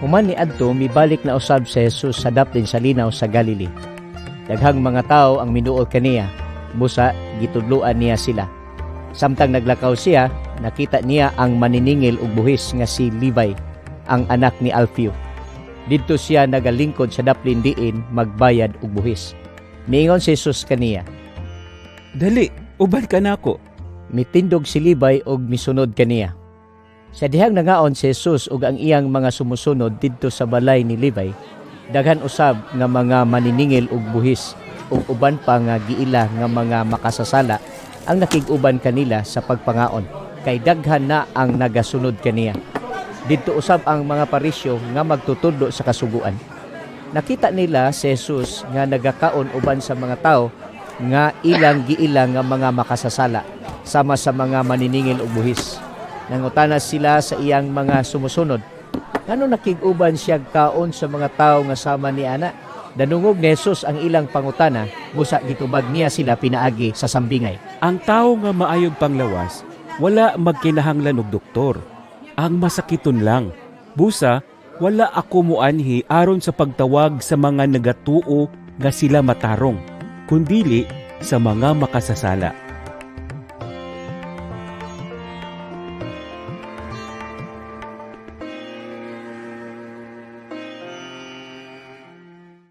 Human ni adto, mibalik na usab si Jesus sa daplin sa linaw sa Galilee. Daghang mga tawo ang miduol kaniya, busa gitudloan niya sila. Samtang naglakaw siya, nakita niya ang maniningil og buhis nga si Levi, ang anak ni Alfeo. Didto siya nagalingkod sa daplin diin magbayad og buhis. Miingon si Jesus kaniya, "Dali, uban ka nako." Mitindog si Levi og misunod kaniya. Sa dihang nangaon si Jesus ug ang iyang mga sumusunod didto sa balay ni Levi, daghan usab nga mga maniningil og buhis ug uban pa nga giila nga mga makasasala ang nakig-uban kanila sa pagpangaon, kay daghan na ang nagasunod kaniya. Didto usab ang mga Pariseo nga magtutudlo sa kasuguan. Nakita nila si Jesus nga nagakaon uban sa mga tawo nga ilang giila nga mga makasasala sama sa mga maniningil og buhis. Nangutana sila sa iyang mga sumusunod, "Ngano nakig-uban siya kaon sa mga tawo nga sama ni ana?" Nadungog ni Jesus ang ilang pangutana, busa gitubag niya sila pinaagi sa sambingay. Ang tawo nga maayog panglawas, wala magkinahanglan og doktor. Ang masakiton lang. Busa, wala ako moanhi aron sa pagtawag sa mga nagatuo nga sila matarong, kundili sa mga makasasala.